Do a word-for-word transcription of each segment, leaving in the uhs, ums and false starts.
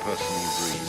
personal dream.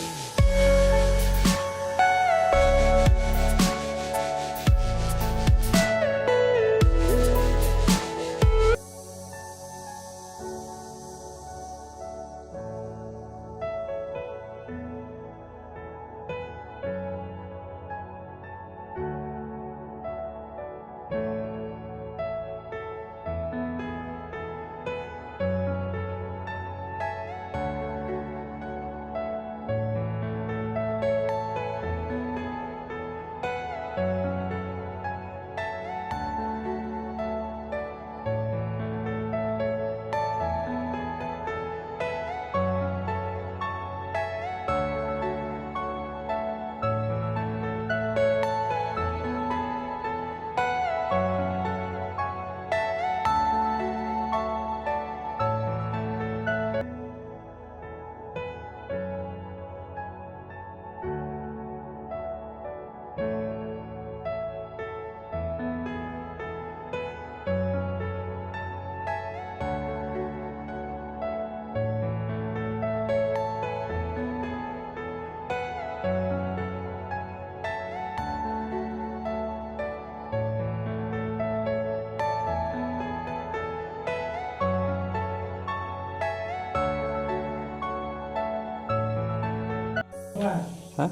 Ha?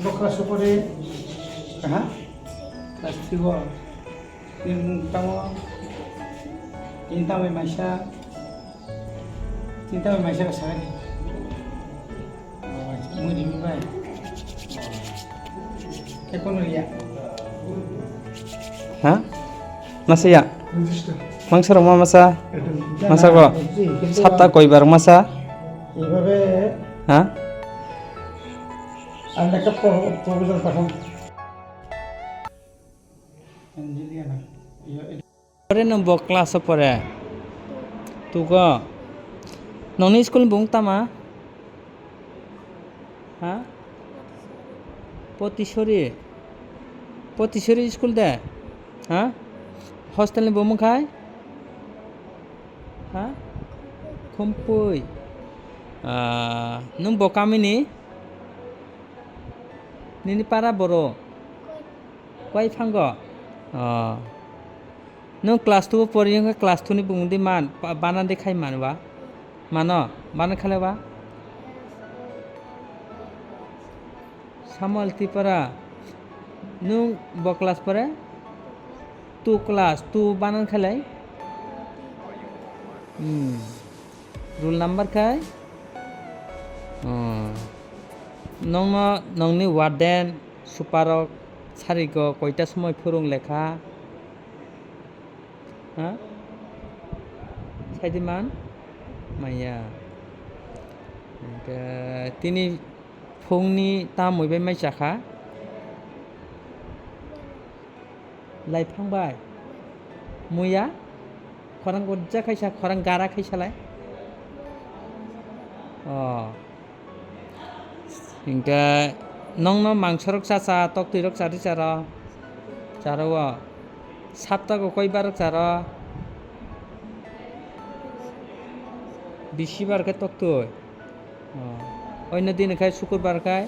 Nokha supari. Aha. Class three o. Tin tamo. Tin tamo maisa. Tin tamo maisa ka sagani. Oh, mui di bai. Ke kono ya? Ha? Masa ya? Register. Mangsa rok ma masa? Masa ko? Sapta koi bar masa? Ibabe. Ha? Ang naka proposal pasang. Pore nwng bo class o pore? Tugo. Nongni school ni bung tama? Ha? Potisori. Potisori school de? Ha? Hostel ni bumung khai? Ha? Khumpui. Ah, nwng bo kami ni? Nini para boro? Koi phango? Oh. Nwng class two o pori wngkha, class two ni bumung di man, ba-, banan di khai man ba? Mano? Banan khalai ba? Samuel Tripura. Nwng bo class pore? Two class, two banan khalai? Hmm. Roll number khai? Hmm. Nongno, nongni warden, super rok, sarigo koita somoi phurung lekha? Ha? Saidi man? Maya. Hingke tini phungni tamoi bai mai chakha? Laiphang bai? Muya? Khorang gojja khaisa, khorang gara khaisa lai? Oh. Hingke nongno mangsorok chacha, toktwirok chari charo? Charo o. Saptago koi barok charo? Bisibar khe toktwi. Oh. Oino din khai sukurbar khai?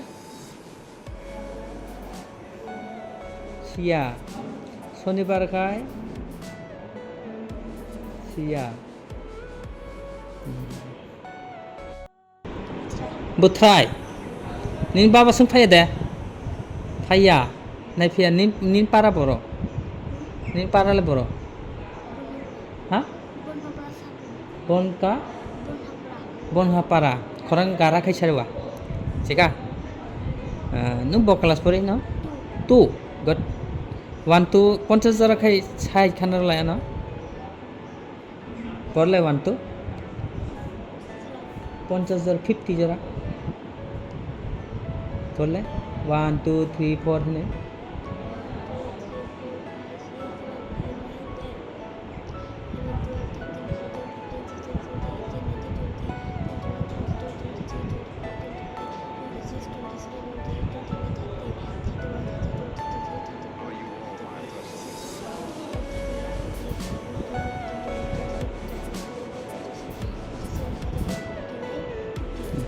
Siya. Sonibar khai? Siya. Hmm. Bwthai. Nini baba swng phaiya de? Phaiya. Nai phiya nini, nini para boro? Nini para le boro? Ha? Bonka? Bonha para. Khorang gara khai sariwa. Chika? Ah, nwng bo class pori no? Two. Good. One, two, ponchas jora khai sai khana lai ano. Porle one, two. Ponchas jora, fifty jora. Porle one, two, three, four hwnwi.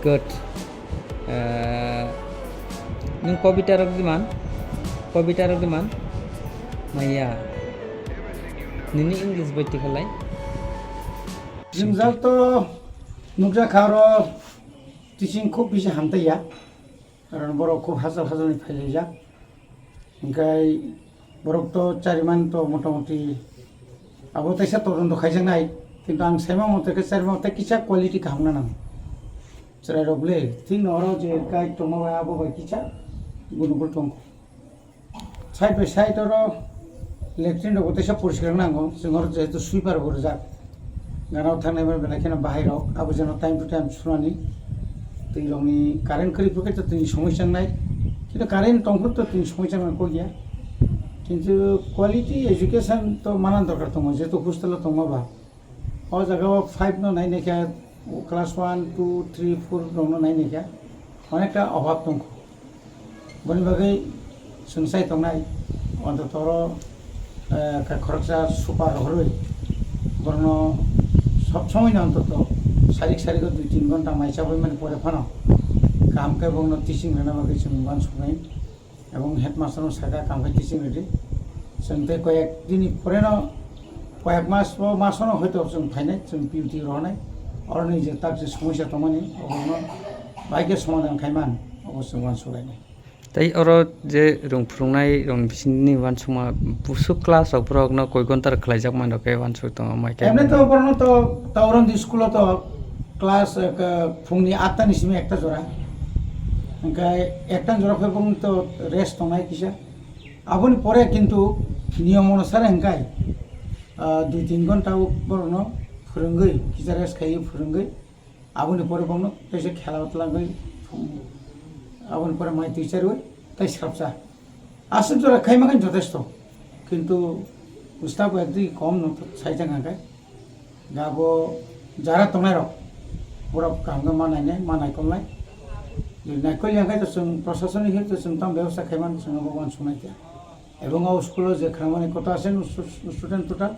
Good. Eh, nwng kobita rok di man? Kobita rok di man? Maya. Nini English bai tikhalai. Jwngjal to nukjakha oro teaching khub bisi hamtaiya. Karon borok khub hachal hachalni phailaijak. Hingkai borok to chariman to motamoti abo teisa todonto khaijaknai, kintu ang saima mote khe chariman tei kisa quality kaham na nango. Chwrairok le thik no oro je guide tongma bai abo bai kisa gunugul tongkho. Side by side oro latrine rok bo teisa poriskar nango, chwng oro jehetu sweeper bo rijak. Ganao thangnai mani belai kheno bahai rok abo jeno time to time sunani. Twi rokni current kwrwi phuru khe to twi somoi changnai. Kintu current tong phuru to twi somoi changnai kok ya. Kintu quality education to manan dorkar tongo, jehetu hostel o tongma ba. O jaga o five no nai naikha, class one, two, three, four rok no nai naikha. Onekta obhab tongkho. Boni bagwi chwng sai tongnai, ontoto oro, eh, kha-, khoroksa super rohorwi borokno sob somoino ontoto sarik sarik o dui tin ghonta mai chabwi mani pore phano kaham khe borokno teaching rwna bagwi chwng uansuknai, ebong headmaster no sakha kaham khe teaching rwdi. Chwng tei koyek dini poreno, koyek mas o masono hoito chwng phainai, chwng P U T rohornai, oroni je tak je somosya tongmani oborokno bai khe somadhan khaiman, obo chwng uansuknai. Tei oro je rung phwrwngnai rokni bisingni uansukma busuk class rok borokno koi ghonta rok khlaijak mani rok khe uansuk tongo, mai khe. Emni to borokno to Taurandi school o to class, eh, phungni atta ni simi ekta jora. Hingkhe ekta jora khe borokno to rest tongnai kisa. Aboni pore kintu niyom onusare hingkhe, ah, dui tin ghonta o borokno phwrwngwi kisa rest khaiwi phwrwngwi Aboni pore bongno teisa khela twlangwi, aboni pore mai twi charwi tei srapsa. Aswk jora khaima khe jotesto. Kintu staff ekdui kom no saijak hwnkhe. Gabo jara tongnai rok borok kaham khe ma nainai, ma naikolnai. Naikol ya khe to chwng prosason ni khe to chwng tamo bebostha khaimani, chwng abo uansuknai khe. Ebong o school o je khwnamani kota ase student total?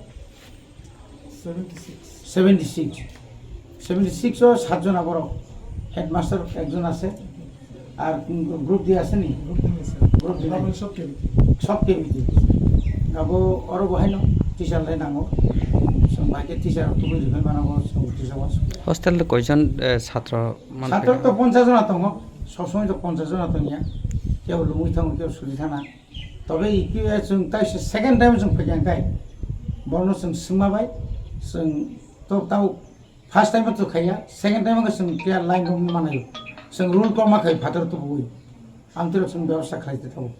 Seventy six. Seventy six. Seventy six o sat jona borok. Headmaster ekjon ase. Ar group di ase ni? Group di ase. Group di nai. Sub K B T. Sub K B T. Abo oro bo haino teacher lai nango. Chwng bai khe teacher tubui rwgwi mano bo chwng teacher o. Hostel o koijon, eh, satro man? Satro to ponchas jona tongo. Sob somoi to ponchas jona tongya. Kebo lumui thango, kebo suri thana. Tobe E Q A chwng tai se second time chwng phaikha hwnkhe, borokno chwng swngma bai, chwng to tao first time to khaiya, second time khe chwng khe line rok manayo. Chwng rule kok ma khai phatar tubuwi. Amtwrwk chwng bebostha khlai tongwi.